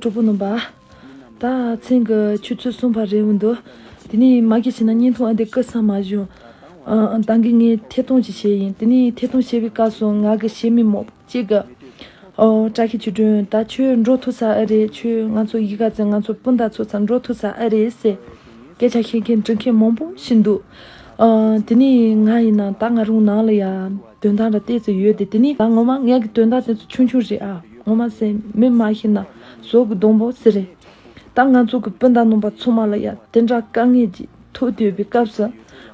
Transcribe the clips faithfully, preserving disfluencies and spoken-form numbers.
གྲོགས་པོ་རྣམ་པ། ད་མཚན་གྱི་ཆུ་ཚོད་གསུམ་པ་རེད་འོང་འདུག་དེ་ནས་མ་གི་ཕྱིན་ན་བརྙན་ཐུང་ཨ་འདི་ཀི་ས་མ་བྱུང་། ཨ་ད་གིན་ངས་ཐད་གཏོང་ཅིག་བྱས་ཡིན། དེ་ནས་ཐད་གཏོང་བྱས་པའི་སྐབས་སུ་ང་གི་གཞས་མི་མང་པོ་གཅིག་གི། ཨོ་བཀྲ་ཤིས་ཆོས་སྒྲོན། ད་ཁྱོད་འགྲོ་ཐུབ་ས་ཨེ་རེད། ཁྱོད་ང་ཚོ་ཡི་ག་ཚོ་ང་ཚོ་སྤུན་ཟླ་ཚོ་ཚང་འགྲོ་ཐུབ་ས་ཨེ་རེད་ཟེར། སྐད་ཆ་བཤད་མཁན་འདྲི་མཁན་མང་པོ་ཞིག་འདུག་ཨ་དེ་ནས་ང་ཡིན་ན་ད་ང་རང་ནང་ལ་ཡ་དོན་དག་འདྲ་ཏོག་ཙམ་ཡོད་དེ། དེ་ནས་ད་ངོ་མ་ངའི་གི་དོན་དག་དེ་ཚོ་ཆུང་ཆུང་རེད་ཨ། ངོ་མ་ཟེར་མི་མ་ཤེས་ན་ཟོག་གི་སྡོང་པོ་ཟེར་རེད། ད་ང་ཚོ་གི་སྤུན་ཟླ་རྣམ་པ་ཚང་མ་ལ་ཡ་དེ་འདྲ་དཀའ་ངལ་ཅིག་ཐུག་སྡོད་པའི་སྐབས་སུ་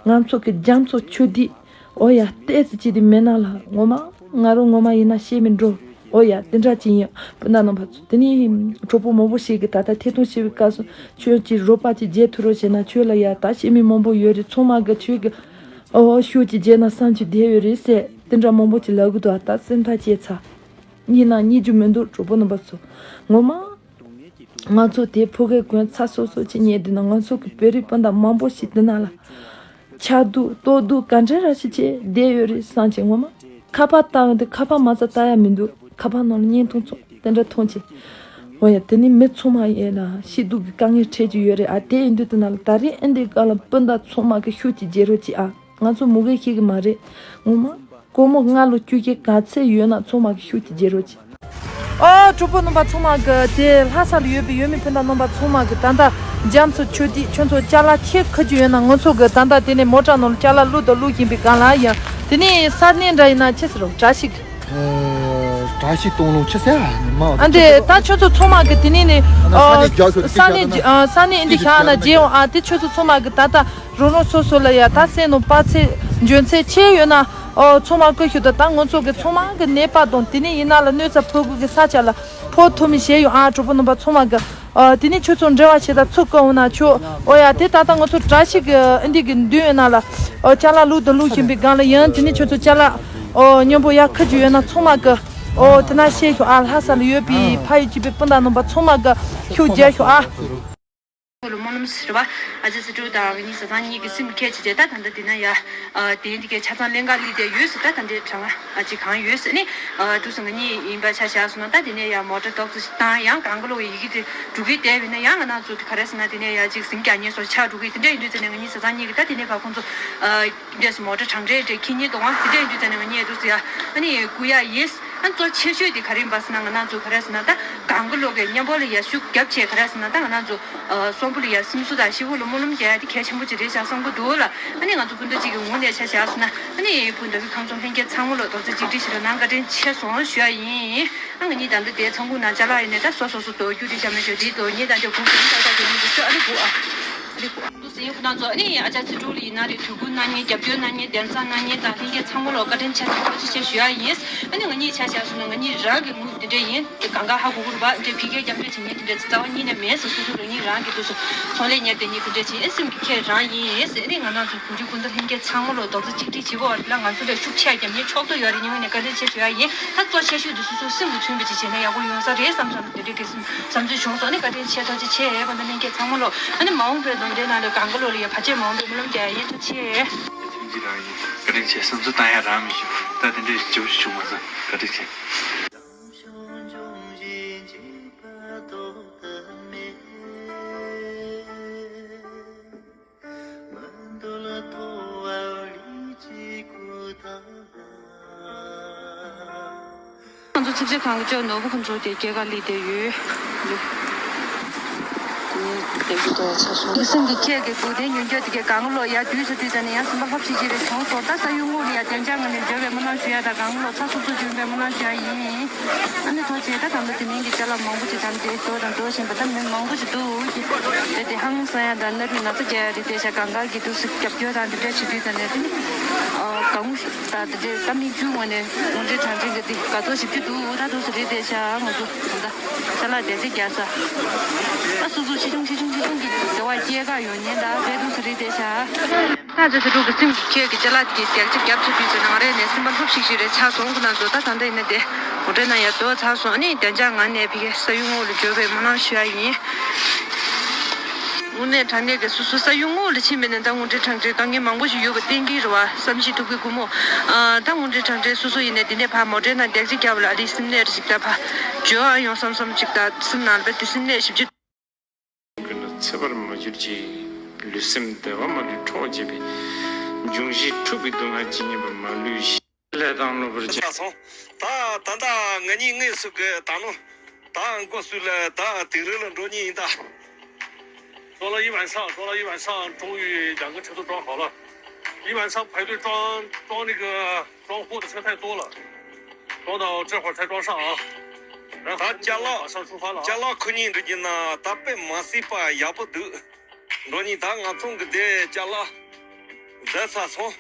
ང་ཚོ་གི་རྒྱ་མཚོ་ཆུ་ཐིགས། ཨོ་ཡ་ཏོག་ཙམ་ཅིག་དེ་མེད་ན་ལ། ངོ་མ་ང་རང་ངོ་མ་ཡིན་ན་གཞས་མི་འགྲོ། ཨོ་ཡ་དེ་འདྲ་ཅིག་ཡིན། སྤུན་ཟླ་རྣམ་པ་ཚོ། དེ་ནས་གྲོགས་པོ་མང་པོ་ཞིག་གིས་ད་ལྟ་ཐད་གཏོང་བྱེད་པའི་སྐབས་སུ་ཁྱོད་ཀྱིས་རོགས་པ་ཅིག་བྱེད་ཐུབ་རོགས་བྱས་ན། ཁྱོད་ལ་ཡ་ད་གཞས་མི་མང་པོ་ཡོད་རེད། ཚང་མ་གིས་ཁྱོད་ཀྱི་ཨོ་ཤུགས་ཅིག་བྱས་ན་བསམ་གྱི་བསྡད་ཡོད་རེད་ཟེར། དེ་འདྲ་མང་པོ་ཅིག་ལབ་གི་འདུག་ད་སེམས་ཐག་བཅད་ཚར། ཡིན་ན་རྙེད་རྒྱུ་མི་འདུག་གྲོགས་པོ་རྣམ་པ་ཚོ། ངོ་མ། ང་ཚོ་དེ་ཕ་གིའི་དགོན་ཚ་སོ་སོ་ཅིག་ཉལ་དུས་ན་ང་ཚོ་གི་བོད་རིགས་སྤུན་ཟླ་མང་པོ་ཞིག་དེ་ན་ལ། ཆགས་སྡུག་ལྟོགས་སྡུག་ག་འདྲ་ར་ཞིག་བྱས་བསྡད་ཡོད་རེད་བསམ་བྱས། ངོ་མ་ཁ་པར་བཏང་ཡོང་དུས་ཁ་པར་མ་རྩ་བལྟ་ཡ་མི་འདུག་ཁ་པར་ནང་ལ་བརྙན་ཐུང་ཚོ་དེ་འདྲ་མཐོང་བྱས། འོ་ཡ་དེ་ནི་མི་ཚང་མ་ཡིན་ན་སྐྱིད་སྡུག་གི་དཀའ་ངལ་འཕྲད་ཀྱི་ཡོད་རེད་ཨ། དེ་ཡིན་དུས་དེ་ན་ལ་ད་རེས་ཨེ་འདི་ག་ལ་སྤུན་ཟླ་ཚང་མ་གི་ཤུགས་ཀྱིས་བརྗེ་རོགས་གྱིས་ཨ། ང་ཚོ་མུ་གེ་ཤེས་གི་མ་རེད། ངོ་མ་སྒོར་མོ་ལྔ་ལོ་བཅུ་བཞི་ག་ཚད་ཡོད་ན་ཚང་མ་གི་ཤུགས་ཀྱིས་བརྗེ་རོགས་གྱིས། ཨོ་གྲོགས་པོ་རྣམ་པ་ཚང་མ་གི་དེ་ལྷ་ས་ལ་ཡོད་པའི་ཡུལ་མི་སྤུན་ཟླ་རྣམ་པ་ཚང་མ་གི་ད་ལྟ་རྒྱ་མཚོ་ཆུ་ཐིགས་ཁྱོད་ཚོ་ཅ་ལག་ཁྱེར་ཁ་རྒྱུ་ཡོད་ན་ང་ཚོ་གི་ད་ལྟ་དེ་ནས་མོ་ཊ་ནང་ལ་ཅ་ལག་བླུག་དང་བླུག་བཞིན་པའི་སྒང་ལ་ཡ། དེ་ནས་ས་གནས་འདྲ་ཡིན་ན་ཆི་ཟེར་རོ་བཀྲ་ཤིས། ཨ་བཀྲ་ཤིས་སྟོང་ལུང་ཆི་ཟེར་ཨ་ནི་མ། ཨ་འདི་ད་ཁྱོད་ཚོ་ཚང་མ་གི་དེ་ནས་ནི་ཨ་ས་གནས་རྒྱག་ཤོག་ས་གནས་ཨ་ས་གནས་འདི་བཞག་ན་རྗེས་འོང་ཨ། དེ་ཁྱོད་ཚོ་ཚང་མ་གི་ད་ལྟ། རང་རང་སོ་སོ་ལ་ཡ་ད་སེམས་ནང་དཔའ་ཚད་འཇོན་ཚད་ཆེ་ཡོད་ན། ཨོ་ཚང་མ་བཀོད་ཤོག་ད་ད་ང་ཚོ་གི་ཚང་མ་གི་ནད་པ་དང་དེ་ནས་ཡིན་ན་ལ་གནོད་འཚེ་ཕོག་གི་གི་ས་ཆ་ལ་ཕོག་ཐུབ་མི་བྱས་ཡོང་ཨ། གྲོགས་པོ་རྣམ་པ་ཚང་མ་གི་ཨོ་དེ་ནས་ཁྱོད་ཚོ་འབྲེལ་བ་བྱེད་ད་ཚུགས་དཀའ་འོང་ན་ཆོག་ཨོ་ཡ་དེ་ད་ལྟ་ང་ཚོ་བཀྲ་ཤིས་གི་ཨ་འདི་གི་མདུན་ཡོད་ན་ལ་ཨོ་ཅ་ལག་བླུག་དང་བླུག་བཞིན་པའི་སྒང་ལ་ཡིན། དེ་ནས་ཁྱོད་ཚོ་ཅ་ལག་ཨོ་མཉམ་པོ་ཡ་ཁ་རྒྱུ་ཡོད་ན་ཚང་མ་གི་ཨོ་དེ་ན་བཤད་ཤོག་ཨ། ལྷ་ས་ལ་ཡོད་པའི་ཕ་ཡུལ་གཅིག་པའི་སྤུན་ཟླ་རྣམ་པ་ཚང་མ་གི་ཤུགས་རྒྱག་ཤོག་ཨ། ལོ་སྨོན་ལམ་ཟེར་བ། ཨ་ཅག་ཚེ་སྒྲོལ་དང་ངེད་གཉིས་བཟའ་ཚང་གཉིས་ཀྱི་སེམས་ཀྱི་ཁྱད་ཅིག་དེ་ད་ད་ལྟ་འདི་ན་ཡ། ཨ་དེ་འདི་གའི་ཆ་ཚང་ལེན་ག་ལི་དེ་ཡོད་སུ་ད་ད་འདྲའི་གྲང་ཨ་ཅིག་གང་ཡོད་སུ་ནི། ཨ་དུས་སུ་ང་གཉིས་ཡིན་པ་ཆ་བཞག་སོང་ན་ད་དེ་ནས་ཡ་མོ་ཊ་ཏོག་ཙམ་ཞིག་བཏང་ཡང་གང་ག་ལོག་ཡི་གེ་དེ་འགྲོ་གི་བསྡད་པས་ན་ཡང་ང་རང་ཚོ་དེ་ག་རེ་ཟེར་ན་དེ་ནས་ཡ་ཅིག་ཟིང་རྒྱག་ཉེས་སོགས་ཆགས་འགྲོ་གི་དེ་འདྲ་ཡིན་དུས་ཙ་ནས་ང་གཉིས་བཟའ་ཚང་གཉིས་ཀྱི་ད་དེ་ནས་ཕར་ཁོང་ཚོ་ཨ། འདྲས་མོ་ཊ་གྲང་འདྲས་འདྲས་ཁྱི་གཉིས་གཏོང་བ་དེ་འདྲས་ཡིན་དུས་ཙ་ནས་ང་གཉིས་འདུག་ཟེར་ཡ། ཨ་ནི་སྐུ་ཡ་ཡིས། ཨ་གཙོ་ཆེ་ཤོས་དེ་ག་རེ་ཡིན་པ་ཟེར་ན་ང་རང་ཚོ་ག་རེ་ཟེར་ན་ད་གང་གི་ལོག་གི་མཉམ་པོ་ལ་ཡ་ཤུགས་རྒྱབ་བྱས་ག་རེ་ཟེར་ན་ད་ང་རང་ཚོ་ཨ་གསོན་པོ་ལ་ཡ་སེམས་གསོ་དང་ཤི་བོ་ལ་སྨོན་ལམ་རྒྱག་ཡ་དེ་གལ་ཆེན་པོ་ཅིག་རེད་ཤག་བསམ་གི་འདུག་ལ། ཨ་ནི་ང་ཚོ་སྤུན་ཟླ་གཅིག་གི་ངོས་ནས་ཆ་བཞག་ཟེར་ན་ཨ་ནི་བུ་འདྲ་བའི་ཁམས་ཚོང་ལྷན་རྒྱས་ཚང་མ་ལ་རྡོག་རྩ་གཅིག་སྒྲིལ་ཞིག་ལ་གནང་བཀའ་དྲིན་ཆེ་སོང་ཞུ་ཡ་ཡིན། ཨ་ང་གཉིས་ད་ལྟ་དེ་ཚང་ཁུག་ནང་ཅ་ལག་ཡིན་ནས་ད་སོ་སོ་སོ་དོ་རྒྱུ་དེ་བྱ་མི་ཤོད་དེ་དོ་ཉིད་དང་དེ་གུང་ཏོག་ཙམ་ཏག་ཏག་དེ་མི་འདུག་ཤོད་ཨ་ནི་གུ་ཨ། ཨ་ནི་གུ་ཨ། ཏུ་སི་ཡིན་ཁོ་ན་ཚོ་ཨ་ནི་ཨ་ཅག་ཚེ་སྒྲོལ་ཡིན་ན་རེད། གྲོས་བསྡུར་གནང་མཁན་རྒྱབ་སྐྱོར་གནང་མཁན་དན་རྩ་གནང་མཁན་དང་ལྷན་རྒྱས་ཚང་མ་ལ་བཀའ་དྲིན་ཆེ་ཐུགས་རྗེ་ཆེ་ཞུ་ཡ་ཡིན། ཨ་ནི་ང་གཉིས་ཆ་བཞག་སོང་ན་ང་གཉིས་རང་གི་ངོས་དེ་འདྲ་ཡིན། དེ་གང་ག་ཧ་གོ་གི་རེད་པ། དེ་འདྲ་ཕི་ཁའི་རྒྱབ་སྐྱོར་བྱེད་མཁན་དེ་འདྲ་རྩ་བ་ཉིད་ནས་མེད་ཟེར། སོ་སོ་རང་ཉིད་རང་གི་དུས་སུ་ཚོང་ལས་གཉེར་དེ་ཉིད་དེ་འདྲ་བྱེད་ཨེ་སེམས་ཀྱི་ཁྱེད་རང་ཡིན་ཟེར། ཨེ་ནི་ང་རང་ཚོ་གུ་རི་ཀུན་ཏུ་ལྷན་རྒྱས་ཚང་མ་ལ་རྡོག་རྩ་གཅིག་སྒྲིལ་བྱེད་དགོས་པ་རེད་ལ། ང་ཚོ་ལས་ཤུགས་ཆེ་རྒྱབ་མཁན་ཕྱོགས་གཏོགས་ཡོད་རེད། ཉིན་ནས་བཀའ་དྲིན་ཆེ་ཞུ་ཡ་ཡིན། ད་གཙོ་ཆེ་ཤོས་དེ་སོ་སོ་སེམས་ཀྱི་མཚོན་པ་ཅིག་བྱས་ན་ཡག་པོ་ཡོང་ས་རེད་བསམ་བསམ་དེ་འདྲའི་གི་སེམས་བསམ་ཚུལ་བྱུང་སོང་། ཨ་ནི་བཀའ་དྲིན་ཆེ་ཐུགས་རྗེ་ཆེ། ཨེ་ཁོང་ཚོ་ལྷན་རྒྱས་ཚང་མ་ལ་ཨ་ནི་མ་འོངས་པའི་ལོ་འདིའི་ནང་ལ་གང་ག་ལོ་ལ་ཡ་བར་ཆད་མ་འོངས་པའི་སྨོན་ལམ་རྒྱག་ཡ་ཡིན། ཐུགས་རྗེ་ཆེ། ཐུགས་རྗེ་རང་ཡིན། བཀའ་དྲིན་ཆེ། བསམ་ཚུལ་བཏང་ཡ་རང་མི་ཤེས། ད་དེ་འདྲའི་བྱུང་བྱུང་མ་སོང་། བཀའ་དྲིན་ཆེ། ང་ཚོ་ཚིག་ཇ་ཁང་གི་ཅོག་ནོར་བུ་ཁོང་ཚོ་དེ་སྐྱེལ་ག་སླེབས་བསྡད་ཡོད། དེ་ནས་སྟེགས་བུ་དེ་ཚ་སོང་། སེམས་ཀྱི་ཁྱེད་ཀྱི་སྒུག་བདེ་ཉོན་སྐྱོ་དེ་གའི་གང་ལོ་ཡར་དུས་སུ་དུས་ཙམ་ནས་ཡང་སེམས་པ་ལྷོད་ཤིག་ཤིག་རེ་བྱུང་སོང་། ད་ས་ཡུལ་ངོས་ལ་ཡ་བདེ་འཇགས་ངང་ནས་འབྱོར་བའི་སྨོན་ལམ་ཞུ་ཡ་དང་གང་ལོ་ཚ་སུབ་སུབ་བྱུང་བའི་སྨོན་ལམ་ཞུ་ཡ་ཡིན། ཨ་ནི་ཐོག་ཆེ་ད་དམ་པ་དེ་མིན་གྱི་ཅ་ལག་མང་པོ་ཅིག་དམ་དེ་འགྲོ་དང་འགྲོ་བཞིན་པ་ད་མི་མང་པོ་ཞིག་འདུག་གི། དེ་དེ་ཧང་སང་ཡ་དང་སྣ་རུས་ན་ཚ་རྒྱག་ཡ་རེད་དེ་ཤ་གང་ག་གི་དུས་སུ་རྒྱབ་སྐྱོར་དང་དེ་འདྲ་བྱེད་དུས་ད་ནས་དེ་ནི་ཨ་གང་ད་དེ་འདྲའི་ད་མི་རྒྱུ་ངོ་ནས་ངོ་འདྲེ་གྲངས་ཅན་གྱི་དེ་དགའ་ཚོར་ཞིབ་ཀྱི་འདུག་ད་དུས་སུ་རེད་དེ་ཤ་ང་ཚོ་ད་ཅ་ལག་དེ་ཚེ་རྒྱག་ས་ད་སུ་སུ་ཆེ་ཆུང་ཆེ་ཆུང་ཆེ་ཆུང་གི་དེ་བ་སྐྱེལ་ག་ཡོང་ཉེན་ད་དེ་དུས་སུ་རེད་དེ་ཤ། ད་ཚེ་ཚེ་དྲུག་གི་སེམས་ཀྱི་ཁྱེད་ཀྱི་ཅ་ལག་དེ་གི་རྒྱག་ཅིག་རྒྱབ་ཅིག་དུས་ཚོད་ནང་རེ་ནས་སེམས་པ་ལྷུབ་ཤིག་ཤིག་རེ་ཆགས་སོང་ཁོ་ན་ཚོ། ད་ད་ལྟ་ཡིན་ན་དེ་གོ་འདྲེ་ན་ཡ་དོ་ཚར་སོང་། ཨ་ནི་བདེ་འཇགས་ངང་ནས་ཕ་གི་ས་ཡུལ་ངོས་ལ་འབྱོར་བའི་སྨོན་ལམ་ཞུ་ཡ་ཡིན། དངོས་གནས་དྲང་གནས་ཀྱི་སོ་སོ་ས་ཡུལ་དངོས་ལ་ཕྱིན་པ་ཡིན་ན་ད་དངོས་འབྲེལ་དྲང་འབྲེལ་དཀའ་ངལ་མང་པོ་ཞིག་ཡོད་པ་གཏན་འཁེལ་རེད་བ། བསམ་ཤེས་ཐུབ་ཀྱི་སྒོ་མོ། ཨ། ད་དངོས་འབྲེལ་དྲང་འབྲེལ་སོ་སོ་ཡིན་ནའི་འདི་ནས་ཕར་མོ་ཊའི་ནང་རྒྱག་ཅིག་བརྒྱབ་ལ་ཨ་རིའི་སེམས་ནད་རེ་ཞིག་ད་ཕར་འཇོག་ཨ་ཡོང་བསམ་བསམ་ཅིག་ད་སེམས་ནང་ལ་བས་དེ་སེམས་ནད་ཞིབ་ཅིག་ཀུན་ལ་ཚེ་བར་མ་གྱུར་ཅིག་ལུས་སེམས་བདེ་བ་མ་ལུས་འཕྲོག་བྱེད་པའི། འབྱུང་བཞི་འཁྲུགས་པའི་སྡུག་བསྔལ་ཇི་སྙེད་པ་མ་ལུས་ཤིག་ལས་དང་གནོད་པར་བྱེད། ཆགས་སོང་། ད་ད་ལྟ་ང་གཉིས་དངོས་སུ་གི་ད་ནོ་ད་མགོ་སུ་ལ་ད་དིང་རི་ལ་འགྲོ་ཉིན་ཡིན་ད།坐了一晚上，坐了一晚上，终于两个车都装好了。一晚上排队装装那个装货的车太多了，装到这会儿才装上啊。然后我们马上出发了啊。ཅ་ལག་ཁོ་གཉིས་འདུག་གི་ན་ད་དཔེ་མ་སྲིད་པ་ཡག་པོ་འདུག་འགྲོ་ནི་ད་ང་ཚོང་གི་དེ་ཅ་ལག་ཟ་ཚ་སོང་།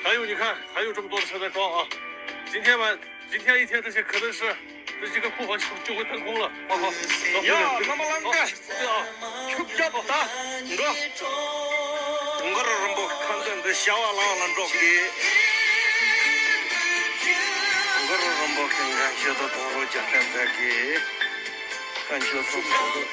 还有，你看，还有这么多的车在装啊！今天晚，今天一天这些可能是这几个库房就就会腾空了。好好，走， ཡ། རྣམ་པ་ལྷན་རྒྱས། 对啊。 ཁྱུག་རྒྱབ་ད་འགྲོ། གུང་དཀར་རིན་པོ་ཁ་འདོན་དུ་བྱ་བ་ལང་ལ་འགྲོ་གི། གུང་དཀར་རིན་པོ་ཁྱེད་ང་ཁྱོད་དུ་དོང་རོ་རྒྱག་མཁན་ཟེར་གི། ཁ་མཆོག་སོང་ཚོགས།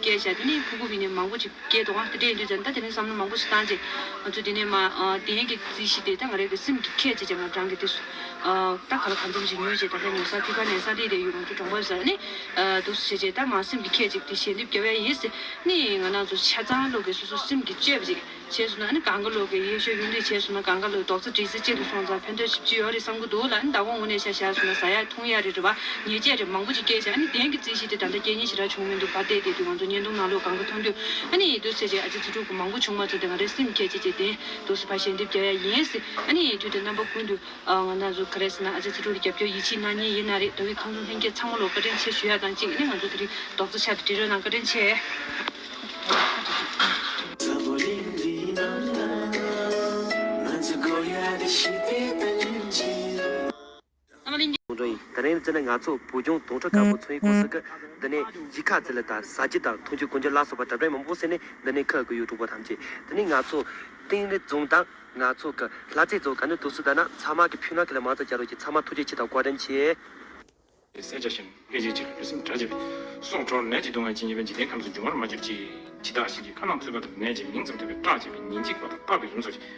སྐད་བཤད་དེ་ནས་ཕྲུ་གུ་བི་ནས་མང་པོ་ཅིག་སྐད་འདུག་ཨ། དེ་འདྲ་ཡིན་དུས་ཙང་ད་དེ་ནས་བསམ་བློ་མང་པོ་ཞིག་བཏང་རྗེས་ང་ཚོ་དེ་ནས་མ་ཨ་གདན་གྱི་རྩིས་གཞི་དེ་ད་ང་རའི་གི་སེམས་ཀྱི་ཁྱད་ཅིག་ཅིག་ང་རང་གི་དུས་སུ་ཨ་ད་ག་ལ་གང་འཚམ་ཞིག་ཉོས་རྗེས་ད་ལྟ་ཉོ་ས་ཐི་ཁ་ནས་ས་ལི་དེ་ཡོད་ང་ཚོ་གྲོང་པ་ཟེར་ནས་ཨ་འདུག་སེ་བྱས་རྗེས་ད་མ་སེམས་ཀྱི་ཁྱད་ཅིག་དེ་ཞལ་འདེབས་རྒྱབ་ཡ་ཡིན་ཟེར་ནས་ང་རང་ཚོ་ཆ་ཚང་ལོག་གི་སོ་སོ་སེམས་ཀྱི་གཅོད་པ་ཅིག་བྱས་སོང་ན་ཨ་ནི་གང་ག་ལོག་གི་ཡེ་ཤེས་ཡོན་ཏན་བྱས་སོང་ན་གང་ག་ལོག་རྡོག་རྩ་སྒྲིལ་ས་གཅིག་ཏུ་སོང་ཙང་ཕན་ཐོགས་ཞིབ་ཅིག་ཡོད་རེད་བསམ་གི་འདུག་ལ་ཨ་ནི་ཟླ་གོང་དངོས་གནས་ཤ་བཞག་སོང་ན་ཟ་ཡ་འཐུང་ཡ་རེད་རེད་བ། ཉེས་ཆད་རེད་མང་པོ་ཅིག་བཀལ་བྱས་ཨ་ནི་གདན་གྱི་རྩིས་གཞི་དེ་ད་ལྟ་སྐྱེལ་མཁན་ཞེ་དྲག་བྱུང་མི་འདུག་ཕར་བལྟས་བསྡད་དུས་ང་ཚོ་བརྙན་ཐུང་ནང་ལོག་གང་ག་མཐོང་དུས་ཨ་ནི་འདུག་སེ་བྱས་ཨ་ཅེ་ཚེ་སྒྲུབ་ཀྱི་མང་པོ་བྱུང་མ་ཚོར་ཏེ་ང་རའི་སེམས་ཁྱད་ཅིག་ཅིག་དེ་འདུག་སེ་ཕར་ཞལ་འདེབས་རྒྱག་ཡ་ཡིན་ཟེར་ཨ་ནི་དུས་དེ་རྣམ་པ་ཀུན་ཏུ་ང་རང་ཚོ་ག་རེ་ཟེར་ན་ཨ་ཅེ་ཚེ་སྒྲུབ་ལ་རྒྱབ་སྐྱོར་ཡིད་ཆེས་གནང་མཁན་ཡིན་ན་རེད་དོ་གི་ཁམས་ཚང་ལྷན་རྒྱས་ཚང་མ་ལོ་བཀའ་དྲིན་ཆེ་ཞུ་ཡ་དང་གཅིག་ཨ་ནི་ང་ཚོ་དེ་རིང་རྡོག་རྩ་ཆ་དེ་བྲིས་རོགས་གནང་བཀའ་དྲིན་ཆེ། ཨ་མ་གླིང་། གྲོང་ཡིན། དེ་རིང་བྱས་ན་ང་ཚོ་བོད་ལྗོངས་དོན་ཁྲོད་དཀར་པོ་ཚོང་ཡིག་ཁོངས་སུ་གི་འདི་ནས་གཞིས་ཁ་རྩེ་ལ་དང་ཟ་རྒྱུ་དང་འཐུང་རྒྱུ་གོན་རྒྱུ་ལ་སོགས་པ་འདྲ་འདྲ་མང་པོ་ཟེར་ནས་འདི་ནས་ཁག་གི་ཡོད་གྲོགས་པོ་ཐམས་ཅད་དེ་ནས་ང་ཚོ་ཏིང་རི་རྫོང་དང་ང་ཚོ་གི་ལྷ་རྩེ་རྫོང་ག་ནས་དུས་སུ་ད་ན་ཚང་མ་གི་ཕྱུགས་ནག་གི་ལ་མ་ཚོ་རྒྱ་རོགས་ཀྱི་ཚང་མ་ཐུགས་རྗེ་ཆེ་དང་བཀའ་དྲིན་ཆེ། གསད་བྱ་ཞིང་སྐད་ཅིག་གཅིག་ལ་ལུས་སེམས་དྲག་བྱེད་པའི། སྲོག་འཕྲོག་ནད་ཀྱི་སྡུག་བསྔལ་ཇི་སྙེད་པའི། འཇིག་རྟེན་ཁམས་སུ་འབྱུང་བར་མ་གྱུར་ཅིག་ཇི་ལྟར་ཞིག་གི་ཁ་ནང་ཚུད་པ་དང་ནད་ཀྱི་མིང་ཙམ་ཐོས་པའི་སྐྲག་བྱེད་པའི་ཉིན་གཅིག་པ་དང་རྟག་པའི་ཡུམ་སོགས་ཀྱི།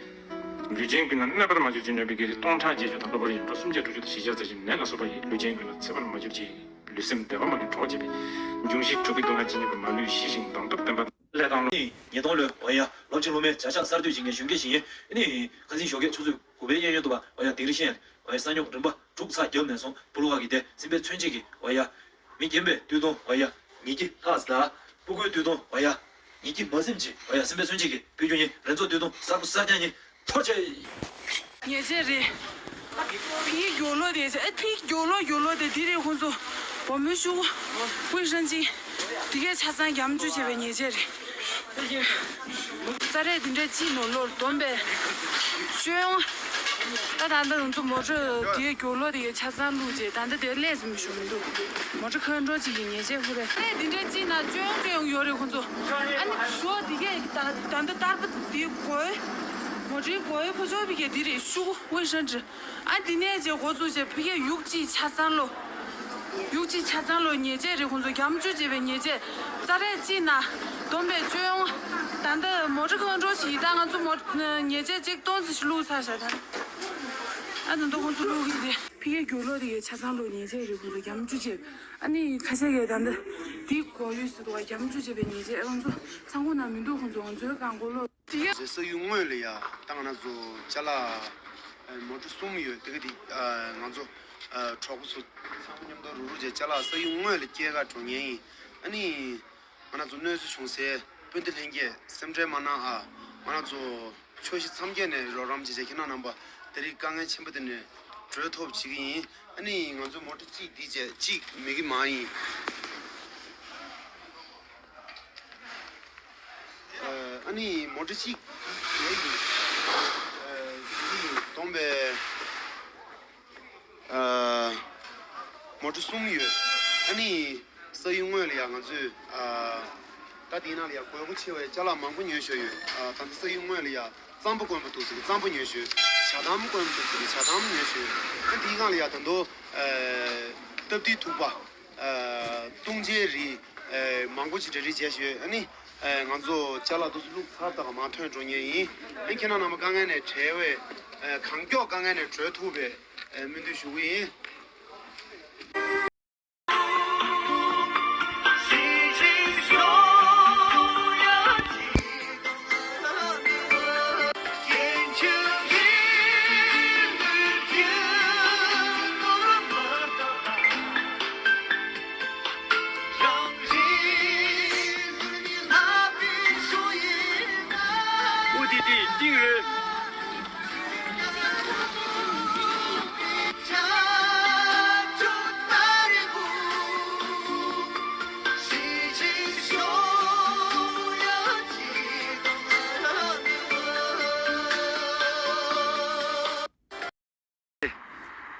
ལུས་ཅན་ཀུན་ལ་གནོད་པར་མ་གྱུར་ཅིག་གནོད་པའི་དགེ་ལེགས་སྟོང་ཕྲག་བརྒྱད་ཅུ་དང་འགྲོ་བ་རིགས་དྲུག་སུམ་བརྒྱ་དྲུག་ཅུ་དང་བཞི་བརྒྱ་རྩ་བཞི་ནད་ལ་སོགས་པ་ཡིས་ལུས་ཅན་ཀུན་ལ་ཚེ་བར་མ་གྱུར་ཅིག་ལུས་སེམས་བདེ་བ་མ་ལུས་འཕྲོག་བྱེད་པའི། འབྱུང་བཞི་འཁྲུགས་པའི་སྡུག་བསྔལ་ཇི་སྙེད་པ་མ་ལུས་ཞི་ཞིང་དྭངས་སྟོབས་ལྡན་པ། ལས་དང་ལོ། ཉིས་སྟོང་ལོའི་འོ་ཡ་སློབ་ཆེན་སློབ་མའི་བྱ་གཞག་གསར་གཏོད་བྱེད་མཁན་གཞོན་སྐྱེས་ཤིག་ཡིན། ཨ་ནི་ཁ་སང་ཞོགས་ཀས་ཆུ་ཚོད་དགུ་པའི་གཡས་གཡོན་དུ་བ་འོ་ཡ་དིང་རི་ཤན་འོ་ཡ་ས་ཉོག་རིམ་པ་དྲུག་ཚར་བརྒྱབ་ནས་བཟུང་སྤུ་ལོ་བ་གི་དེ་སེམས་པའི་མཚོན་བྱེད་ཀྱི་འོ་ཡ། མི་རྒན་པའི་སྟོད་ཐུང་འོ་ཡ་ཉིས་ཀྱི་ལྷག་ཟླ། སྤུ་གུའི་སྟོད་ཐུང་འོ་ཡ་ཉིས་ཀྱི་མ་སེམས་ཀྱི་འོ་ཡ་སེམས་པའི་མཚོན་བྱེད་ཀྱི་བོད་ཀྱི་ཉིན་རེ་མཚོ་སྟོད་ཐུང་གསར་པོ་གསར་རྐྱང་ཉིན། ཐོ་ཆེ། ཉེས་ཆད་རེད། ཕི་གི་རྒྱུག་ལོ་དེ་ཨེ་ཕི་གི་རྒྱུག་ལོ་རྒྱུག་ལོ་དེ་འདི་རེད་ཁོང་ཚོ། བ་མོའི་ཤུ་གུ། ཝེ་ཧྲན་ཅིང་། དེ་གའི་ཆ་ཚང་རྒྱ་མ་བཅུ་བྱས་པའི་ཉེས་ཆད་རེད། ཙ་རེ་དེ་འདྲ་ཅི་ནོར་ལོར་བསྡོམས་པས། སྤྱོད་ཡོང་། ད་ད་ལྟ་ང་ཚོ་མོ་ཊ་དེའི་རྒྱུག་ལོ་དེ་གའི་ཆ་ཚང་བླུགས་རྗེས་ད་ལྟ་དེ་སླེབས་ཟིན་པ་ཞུ་མི་འདུག་མོ་ཊ་ཁོན་ཊོལ་ཅིག་གི་ཉེས་ཆད་ཁུར་རེད། ཙ་རེ་དེ་འདྲ་ཅི་ན་སྤྱོད་ཡོང་སྤྱོད་ཡོང་ཡོད་རེད་ཁོང་ཚོ། ཨ་ནི་ཞོ་དེ་གའི་ད་ད་ལྟ་ཏར་པ་དེའི་གོས། མོ་ཊའི་གོས་ཕོ་ཅོ་བི་གའི་དེ་རེད་ཤུ་གུ། ཝེ་ཧྲན་ཀྲི། ཨ་འདི་ནས་རྗེས་འགོ་བཙུགས་རྗེས་ཕ་གིའི་ཡུག་གཅིག་ཆ་ཚང་ལོ། ཡུག་གཅིག་ཆ་ཚང་ལོ་ཉེས་ཆད་རེད་ཁོང་ཚོ་རྒྱ་མ་བཅུ་བྱས་པའི་ཉེས་ཆད། ཙ་རེ་གཅིག་ན། བསྡོམས་པས་བཅོས་ཡོང་། ད་ལྟ་མོ་ཊ་ཁོན་ཊོལ་ཞིག་ད་ང་ཚོ་མོ་ཉེས་ཆད་གཅིག་སྟོང་ཙམ་ཞིག་བླུགས་ཚར་བཞག་ད། ཨ་ད་ལྟ་ཁོང་ཚོ་བླུགས་གི་རེད། ཕ་གིའི་རྒྱུག་ལོ་དེ་གའི་ཆ་ཚང་ལོ་ཉེས་ཆད་རེད་ཁོང་ཚོ་རྒྱ་མ་བཅུ་བྱས། ཨ་ནི་ཁ་ཤས་ཀྱིས་ད་ལྟ་འདི་གོ་ཡུལ་སུ་འདུག་བ་རྒྱ་མ་བཅུ་བྱས་པའི་ཉེས་ཆད་ཁོང་ཚོ་ཚང་ཁོ་ན་མི་འདུག་ཁོང་ཚོ་ང་ཚོའི་རྐང་འཁོར་ལོ། ཟེར་ས་ཡུལ་དངོས་ལ་ཡ་ད་ང་རང་ཚོ་ཅ་ལག་མོ་ཊ་གསུམ་ཡོད་དེ་ག་དེ་ང་ཚོ་གྲོགས་པོ་ཚོ་ཚང་མ་མཉམ་དུ་རུག་རུག་བྱས་ཅ་ལག་ས་ཡུལ་དངོས་ལ་སྐྱེལ་ག་འགྲོ་མཁན་ཡིན། ཨ་ནི་ང་རང་ཚོ་གནོད་འཚེ་བྱུང་སའི་སྤུན་ཟླ་ལྷན་རྒྱས་སེམས་ཁྲལ་མ་གནང་ཨ། ང་རང་ཚོ་ཕྱོགས་བཞི་མཚམས་བརྒྱད་ནས་རོགས་རམ་བྱས་བྱས་ཁྱེད་རྣམ་པ་དེ་རིང་དཀའ་ངལ་ཆེན་པོ་དེ་ནས་གྲོལ་ཐུབ་བྱེད་ཀྱི་ཡིན། ཨ་ནི་ང་ཚོ་མོ་ཊ་གཅིག་འདི་བྱས་གཅིག་མེད་ཀྱི་མ་ཡིན། ཨ་ནི་མོ་ཊ་གཅིག་ཡོད་ཀྱི། ཨ་ནི་བསྡོམས་པས་ཨ་མོ་ཊ་གསུམ་ཡོད། ཨ་ནི་ས་ཡུལ་དངོས་ལ་ཡང་ང་ཚོས་ཨ་ད་དེའི་ནང་ལ་ཡང་དགོས་མཁོ་ཆེ་བའི་ཅ་ལག་མང་པོ་ཉོས་བཞག་ཡོད། ཨ་ད་ལྟ་ས་ཡུལ་དངོས་ལ་ཡང་རྩམ་པ་དཀོན་པོ་འདུག་ཟེར་གི་རྩམ་པ་ཉོས་བཞག་ཡོད། ཇ་དམ་དཀོན་པོ་འདུག་ཟེར་གི་ཇ་དམ་ཉོས་བཞག་ཡོད། ཨ་དེའི་སྒང་ལ་ཡང་ད་དུང་ཨ་སྟབས་བདེའི་ཐུག་པ། ཨ་བཏུང་བྱའི་རིགས་ཨ་མང་པོ་ཅིག་གྲ་སྒྲིག་བྱས་ཡོད། ཨ་ནི་ཨ་ང་ཚོ་ཅ་ལག་དེ་ཚོ་བླུགས་ཚར་དང་མར་ཐོན་འགྲོ་མཁན་ཡིན། ཨ་ཁྱེད་རང་རྣམ་པ་དཀའ་ངལ་ནས་བྲལ་བའི་ཨ་གང་མགྱོགས་དཀའ་ངལ་ནས་གྲོལ་ཐུབ་པའི་ཨ་སྨོན་འདུན་ཞུ་གི་ཡིན།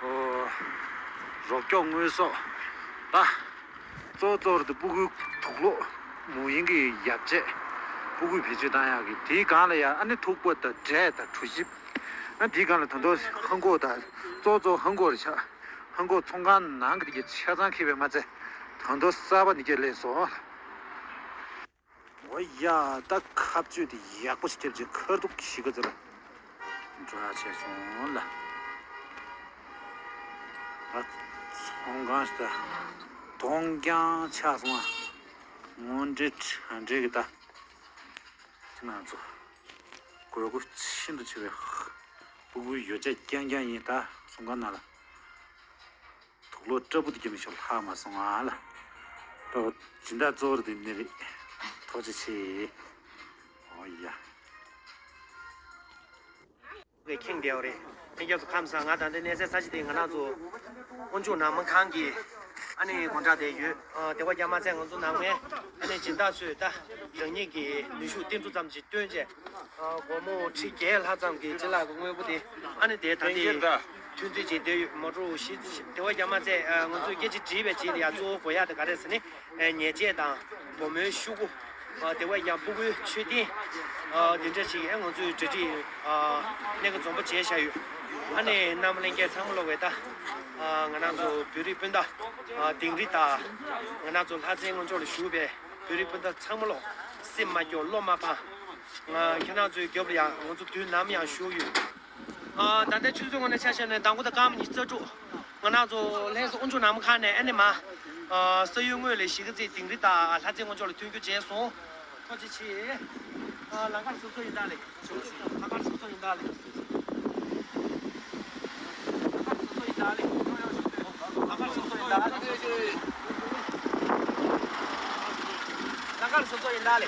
ཨོ། རོགས་སྐྱོར་དངོས་ཟོག་ད། གཙོ་བོ་གཙོ་བོར་དུ་སྤུ་གུའི་དུག་སློག་མུ་ཡིན་གྱི་ཡབ་ཆས། སྤུ་གུའི་བེད་སྤྱོད་བཏང་ཡག་གི་དེའི་སྒང་ལ་ཡང་ཨ་ནི་ཐུག་པ་དང་འབྲས་དང་གྲོ་ཞིབ། ཨ་དེའི་སྒང་ལ་ད་དུང་ཧང་གོ་དང་གཙོ་བོ་གཙོ་བོ་ཧང་གོ་རེད་ཤག་ཧང་གོ་ཚོང་ཁང་ནང་གི་དེ་གའི་ཆ་ཚང་ཁེ་བས་མ་ཚད་ད་དུང་གསར་པ་འདི་གའི་སླེབས་སོང་། འོ་ཡ། ད་ཁ་གཅོད་དེ་ཡག་པོ་ཞིག་བརྒྱབ་བྱས་ཁ་ཐུག་ཞིག་ག་ཚོད་ལ་འགྲོ་ཡག་བྱས་སོང་ལ། ད་ཚོང་ཁང་ཞིག་ད་གདོང་རྐྱང་ཆགས་སོང་ཨ། དངོས་འབྲེལ་དྲ་འབྲེལ་གི་ད་ཁྱེད་རང་ཚོ་དགོས་མཁོ་ཤིན་ཏུ་ཆེ་བའི་སྤུ་གུའི་ཡོ་བྱད་རྐྱང་རྐྱང་ཡིན། ད་ཚོང་ཁང་ནང་ལ། དུག་སློག་སྐྲ་སྤུ་དེ་རྒྱབ་ནས་ཤོར་ལྷག་མ་སོང་ཨ་ལ། ཏོ་སྦྱིན་བདག་གཙོ་བོར་དེ་ནི་རེད། ཐུགས་རྗེ་ཆེ། ཨོ་ཡ། གི་ཁེངས་བསྡད་པ་རེད། ལྷན་རྒྱས་ཚོ་ཁམས་བཟང་། ང་ད་ལྟ་གནས་སའི་ས་ཆ་དེ་ང་རང་ཚོ་དབུ་འཇུག་ནང་མ་ཁང་གི་ཨ་ནི་སྒོ་འགྲམ་དེ་ཡོད། ཨ་དེ་བ་རྒྱ་མ་ཚད་ང་ཚོ་ནང་མའི་ཨ་ནི་སྦྱིན་བདག་ཚོས་ད་རང་ཉིད་ཀྱི་ནུས་ཤུགས་ཏིལ་འབྲུ་ཙམ་ཞིག་བཏོན་བྱས། ཨ་སྒོར་མོ་ཁྲི་བརྒྱད་ལྷག་ཙམ་གྱི་ཅ་ལག་གི་དངོས་པོ་དེ་ཨ་ནི་དེ་ད་ལྟའི་ཐོན་རྫས་ཅིག་དེ་ཡོད། མོ་ཊ་བཞི་བཅུ་ཞིག་དེ་བ་རྒྱ་མ་ཚད་ང་ཚོས་སྐད་ཆ་དྲིས་པའི་རྗེས་ལ་ཡ་གཙོ་བོ་དགོས་ཡག་དེ་ག་རེ་ཟེར་ནི་ཉལ་ཆས་དང་བུ་མོའི་ཤོག་གུ། དེ་བ་ཡང་སྤུ་གུའི་མཆོད་རྟེན། དེ་འདྲ་ཞིག་ཡང་ང་ཚོས་གྲ་སྒྲིག་གནད་འགག་འཛོམས་པོ་བྱས་བཞག་ཡོད། ཨ་ནི་རྣམ་པ་ལྷན་རྒྱས་ཚང་མ་ལོག་པའི་ད། ང་རང་ཚོ་བོད་རིགས་སྤུན་ཟླ། དིང་རི་དང་། ང་རང་ཚོ་ལྷ་རྩེའི་ངོ་ཕྱོགས་ལ་བཞུགས་པའི་བོད་རིགས་སྤུན་ཟླ་ཚང་མ་ལོག་སེམས་མ་སྐྱོ་བློ་མ་ཕམ། ཁྱེད་རང་ཚོའི་རྒྱབ་ལ་ཡང་ང་ཚོ་དུས་ནམ་ཡང་བཞུགས་ཡོད། ཨ་ད་ལྟའི་ཆུ་ཚོད་སྔོན་ལ་ཆ་བཞག་ནས་ཟླ་དགུ་དང་སྐར་མ་ཉི་ཤུ་རྩ་དྲུག་ང་རང་ཚོ་ལྷ་ས་དབུ་འཇུག་ནང་མ་ཁང་ནས་ཨ་ནི་མ། ཨ་ས་ཡུལ་དངོས་ལས་གཞིས་ཀ་རྩེ་དིང་རི་དང་ལྷ་རྩེ་ངོ་ཕྱོགས་ལ་ཐོན་རྒྱུ་བྱས་སོང་། ཐུགས་རྗེ་ཆེ། ཨ་ལམ་ཁ་ལ་བཟོ་ཚོ་ཡིན་ད་ལེ། ལམ་ཁ་ལ་བཟོ་ཚོ་ཡིན་ད་ལེ། ལམ་ཁ་ལ་བཟོ་ཚོ་ཡིན་ད་ལེ། ལམ་ཁ་ལ་བཟོ་ཚོ་ཡིན་ད་ལེ།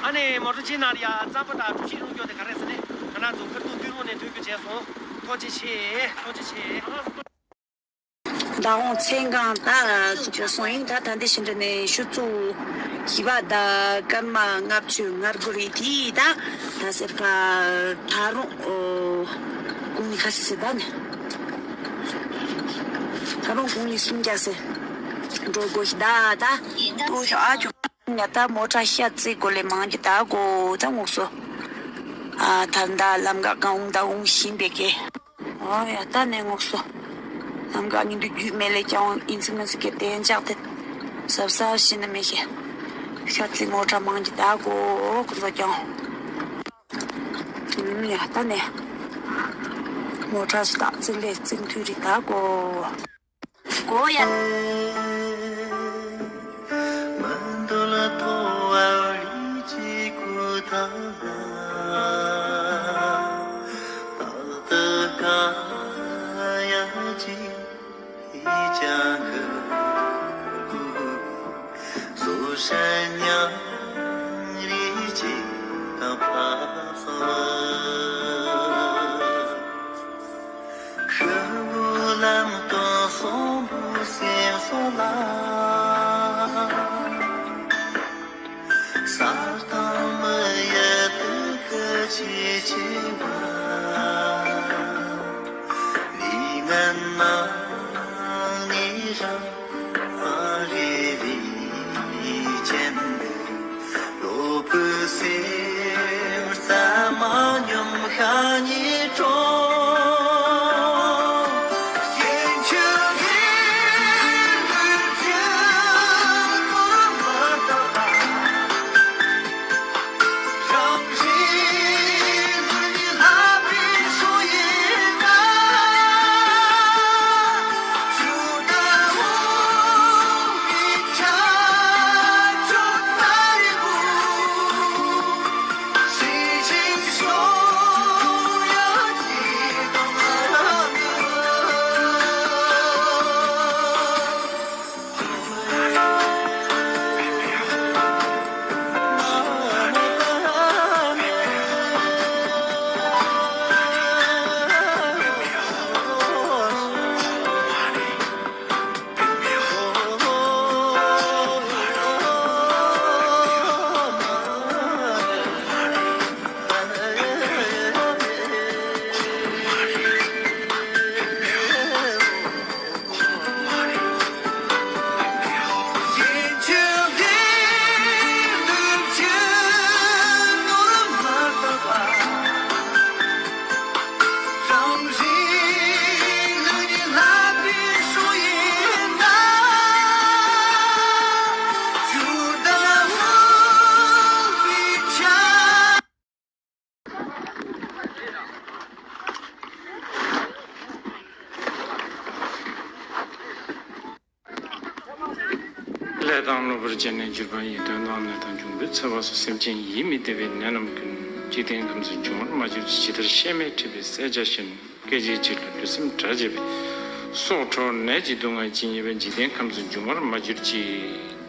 ཨ་ནི་མོ་ཊ་ཅིག་ནང་ལ་ཡ་རྩམ་པ་དང་གྲོ་ཞིབ་བླུགས་རྒྱུ་དེ་ག་རེ་ཟེར་ནས་ང་རང་ཚོ་ཁ་ཐུག་ཏུན་ཧོང་ནས་ཐོན་རྒྱུ་བྱས་སོང་། ཐུགས་རྗེ་ཆེ། ཐུགས་རྗེ་ཆེ། མདང་དགོང་མཚན་གང་ད་གཟུགས་པོ་སོང་ཡིན། ད་ད་འདི་ཕྱི་འདྲ་ནས་ཆུ་ཚོད་བཞི་པ་དང་སྐར་མ་ལྔ་བཅུ་ང་དགུ་རེད། དེ་ད་ད་སེར་ཁ་ད་རུང་ཨོ་གུང་ནི་ཁ་སི་སེ་ད་ནི་ད་རུང་གུང་ནི་སུམ་བརྒྱ་སེ་འགྲོ་དགོས་ཤི་ད་ད་ཏུ་ཤོ་ཨ་ཅོ་ཉ་ད་མོ་ཊ་ཤ་ཚིག་གོ་ལེ་མང་གི་ད་གོ་ད་ངུག་སོ་ཨ་ད་ད་ལམ་ག་གང་འུང་ད་འུང་བཞིན་པེ་ཀེ། ཨོ་ཡ་ད་ནས་ངོགས་སོ། ལམ་ཁ་ཉིན་དུ་རྒྱུས་མེད་ལས་ཀྱང་ཡིན་ཚིག་མིན་ཚིག་གི་བདེ་འཇགས་དེ་གཟབ་གཟབ་ཤེས་ན་མི་ཤེས། ཤ་ཚིག་ངོ་ཁྲ་མང་གི་ད་གོ་ཁོ་ཚོ་ཀྱང་། ཨུམ་ཡ་ད་ནས། ངོ་ཁྲ་ཞིག་ད་ཚིག་ལས་ཚིག་མཐུད་རིག་ད་གོ། གོ་ཡ། སོང་ལ། ས་དང་མི་ཡི་དུ་ཁ་ཆེ་ཆེ་བ། ལི་ངན་ན་ནི་ར་ཨ་རི་རི་ཅན་དུ། ལོ་བུ་སེར་ས་མ་ཉམས་ཤ་ཉི་གྲོང་། ལས་དང་གློ་བུར་བཅས་ནས་གྱུར་པ་ཡི། དོན་དང་ནད་དང་འབྱུང་པོའི་ཚེ་བ་སོགས། སེམས་ཅན་ཡིད་མི་བདེ་བའི་ནད་རྣམས་ཀུན། འཇིག་རྟེན་ཁམས་སུ་འབྱུང་བར་མ་གྱུར་ཅིག་ཇི་ལྟར་གཤེད་མས་ཁྲིད་པའི་བསད་བྱ་བཞིན། སྐད་ཅིག་གཅིག་ལ་ལུས་སེམས་འབྲལ་བྱེད་པའི། སྲོག་འཕྲོག་ནད་ཀྱི་སྡུག་བསྔལ་ཇི་སྙེད་པ། འཇིག་རྟེན་ཁམས་སུ་འབྱུང་བར་མ་གྱུར་ཅིག་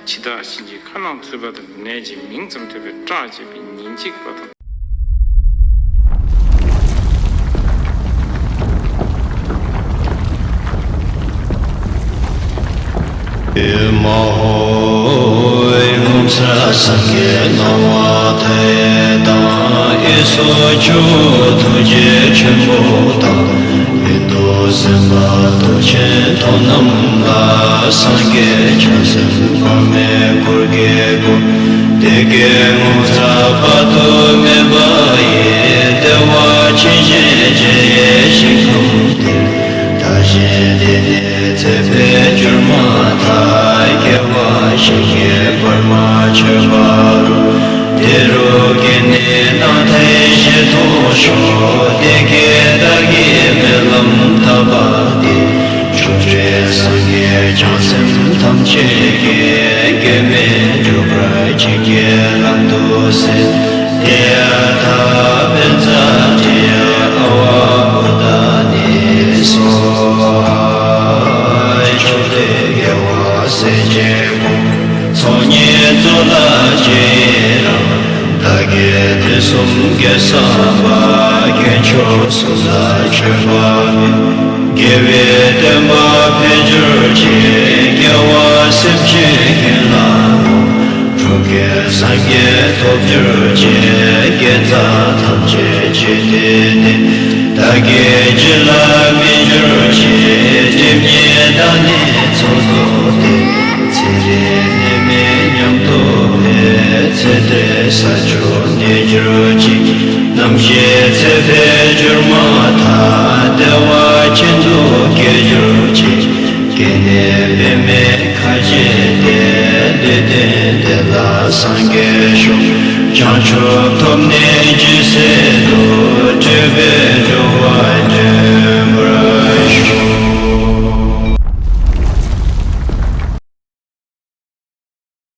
འཆི་བདག་གཤིན་རྗེའི་ཁ་ནང་ཚུད་པ་དང་། ནད་ཀྱི་མིང་ཙམ་ཐོས་པས་སྐྲག་བྱེད་པའི་ཉིན་གཅིག་པ་དང་། མ་ཧོ། ངོ་མཚར་སངས་རྒྱས་སྣང་བ་མཐའ་ཡས་དང་། ཨེ་སོགས་ཆོས་ཐུགས་རྗེ་ཆེན་པོ་དང་། ཡོན་ཏུ་སེམས་དཔའ་མཐུ་ཆེན་ཐོབ་རྣམས་ལ། སངས་རྒྱས་བྱང་སེམས་དཔག་མེད་འཁོར་གྱིས་བསྐོར། དེ་སྐད་ངོ་མཚར་དཔག་ཏུ་མེད་པ་ཡི། བདེ་བ་ཅན་ཞེས་བྱ་བའི་ཞིང་ཁམས་དེར། བདག་གཞན་འདི་ནས་ཚེ་འཕོས་གྱུར་མ་ཐག་སྐྱེ་བ་གཞན་གྱིས་བར་མ་ཆོད་པ་རུ། དེ་རུ་སྐྱེས་ནས་སྣང་མཐའི་ཞལ་མཐོང་ཤོག་དེ་སྐད་བདག་གིས་སྨོན་ལམ་བཏབ་པ་དེ། ཕྱོགས་བཅུའི་སངས་རྒྱས་བྱང་སེམས་ཐམས་ཅད་ཀྱིས། སྐྱོན་མེད་འགྲུབ་པར་བྱིན་གྱིས་བརླབ་ཏུ་གསོལ། ཏདྱ་ཐཱ། པཉྩ་དྲི་ཡ་ཨ་ཝ་བོ་དྷ་ནི་སྭཱ་ཧཱ། མཆོག་ཐུན་དགེ་བ་སེམས་ཅན་ཀུན། ཚོགས་གཉིས་སྩོལ་ལ་ཇི་ཡི་རང་། བདག་གིས་དུས་གསུམ་དགེ་བསགས་པ། དཀོན་མཆོག་གསུམ་ལ་མཆོད་པ་འབུལ། དགེ་བའི་བསྟན་པ་འཕེལ་གྱུར་ཅིག་སྐྱེ་བ་སེམས་ཅན་ཀུན་ལ་ཕན། འགྲོ་ཀུན་སངས་རྒྱས་ཐོབ་གྱུར་ཅིག་དགེ་རྩ་ཐམས་ཅད་བྱེད་དུས་དེ། བདག་གི་རྒྱུད་ལ་སྨིན་གྱུར་ཅིག་སྒྲིབ་གཉིས་དག་ནས་ཚོགས་རྫོགས་ཏེ། ཚེ་རིང་ནད་མེད་ཉམས་རྟོགས་འཕེལ། ཚེ་འདིར་ས་བཅུར་གནས་གྱུར་ཅིག་རྣམ་ཤེས་ཚེ་འཕོས་གྱུར་མ་ཐག་བདེ་བ་ཅན་དུ་སྐྱེ་གྱུར་ཅིག་སྐྱེས་ནས་པདྨའི་ཁ་བྱེ་སྟེ། ལུས་རྟེན་དེ་ལ་སངས་རྒྱས་ཤོག་བྱང་ཆུབ་ཐོབ་ནས་ཇི་སྲིད་དུ། སྤྲུལ་པའི་འགྲོ་བ་སྒྲོལ་